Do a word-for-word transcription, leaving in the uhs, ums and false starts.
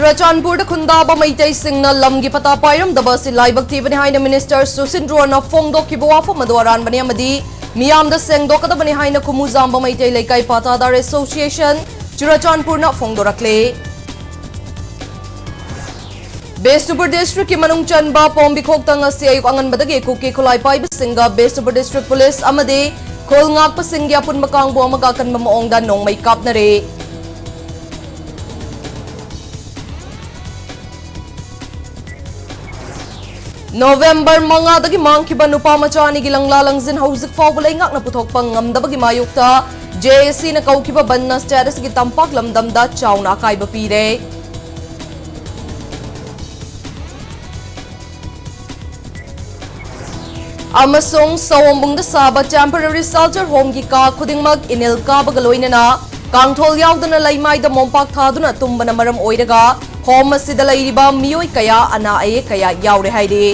ꯆꯨꯔꯆꯥꯟꯄꯨꯔꯗ ꯈꯨꯟꯗꯥꯕ ꯃꯩꯇꯩꯁꯤꯡꯅ ꯂꯝꯒꯤ ꯄꯇꯥ ꯄꯥꯏꯔꯝꯗꯕ ꯑꯁꯤ ꯂꯥꯏꯕꯛ ꯊꯤꯕꯅꯤ ꯍꯥꯏꯅ ꯃꯤꯅꯤꯁꯇꯔ ꯁꯨꯁꯤꯟꯗ꯭ꯔꯣꯅ ꯐꯣꯡꯗꯣꯛꯈꯤꯕ ꯋꯥꯐꯝ ꯑꯗꯨ ꯑꯔꯥꯟꯕꯅꯤ ꯑꯃꯗꯤ ꯃꯤꯌꯥꯝꯗ ꯁꯦꯡꯗꯣꯛꯀꯗꯕꯅꯤ ꯍꯥꯏꯅ ꯈꯨꯃꯨꯖꯥꯝꯕ ꯃꯩꯇꯩ ꯂꯩꯀꯥꯏ ꯄꯥꯇꯥꯗꯥꯔ ꯑꯦꯁꯣꯁꯤꯌꯦꯁꯟ ꯆꯨꯔꯆꯥꯟꯄꯨꯔꯅ ꯐꯣꯡꯗꯣꯔꯛꯂꯦ꯫ ꯕꯤꯁꯅꯨꯄꯨꯔ ꯗꯤꯁꯇ꯭ꯔꯤꯛꯀꯤ ꯃꯅꯨꯡ ꯆꯟꯕ ꯄꯣꯝꯕꯤꯈꯣꯛꯇ ꯉꯁꯤ ꯑꯌꯨꯛ ꯑꯉꯟꯕꯗꯒꯤ ꯀꯨꯀꯤ ꯈꯨꯠꯂꯥꯏ ꯄꯥꯏꯕꯁꯤꯡꯒ ꯕꯤꯁꯅꯨꯄꯨꯔ ꯗꯤꯁꯇ꯭ꯔꯤꯛ ꯄꯨꯂꯤꯁ ꯑꯃꯗꯤ ꯈꯨꯜ ꯉꯥꯛꯄꯁꯤꯡꯒꯤ ꯑꯄꯨꯟꯕ ꯀꯥꯡꯕꯨ ꯑꯃꯒ ꯑꯀꯟꯕ ꯃꯑꯣꯡꯗ ꯅꯣꯡꯃꯩ ꯀꯥꯞꯅꯔꯦ꯫ ꯅꯣꯚꯦꯝꯕꯔ ꯃꯉꯥꯗꯒꯤ ꯃꯥꯡꯈꯤꯕ ꯅꯨꯄꯥ ꯃꯆꯥ ꯑꯅꯤꯒꯤ ꯂꯪꯂꯥ ꯂꯪꯖꯤꯟ ꯍꯧꯖꯤꯛ ꯐꯥꯎꯕ ꯂꯩꯉꯥꯛꯅ ꯄꯨꯊꯣꯛꯄ ꯉꯝꯗꯕꯒꯤ ꯃꯥꯌꯣꯛꯇ ꯖꯦ ꯑꯦ ꯁꯤꯅ ꯀꯧꯈꯤꯕ ꯕꯟꯅ ꯁ꯭ꯇꯦꯠ ꯑꯁꯤꯒꯤ ꯇꯝꯄꯥꯛ ꯂꯝꯗꯝꯗ ꯆꯥꯎꯅ ꯑꯀꯥꯏꯕ ꯄꯤꯔꯦ꯫ ꯑꯃꯁꯨꯡ ꯁꯑꯣꯝꯕꯨꯡꯗ ꯁꯥꯕ temporary shelter homeꯒꯤ ꯀꯥ ꯈꯨꯗꯤꯡꯃꯛ ꯏꯅꯤꯜ ꯀꯥꯕꯒ ꯂꯣꯏꯅꯅ ꯀꯥꯡꯊꯣꯜ ꯌꯥꯎꯗꯅ ꯂꯩꯃꯥꯏꯗ ꯃꯣꯝꯄꯥꯛ ꯊꯥꯗꯨꯅ ꯇꯨꯝꯕꯅ ꯃꯔꯝ ꯑꯣꯏꯔꯒ home ꯑꯁꯤꯗ ꯂꯩꯔꯤꯕ ꯃꯤꯑꯣꯏ ꯀꯌꯥ ꯑꯅꯥ ꯑꯌꯦꯛ ꯀꯌꯥ ꯌꯥꯎꯔꯦ ꯍꯥꯏꯔꯤ꯫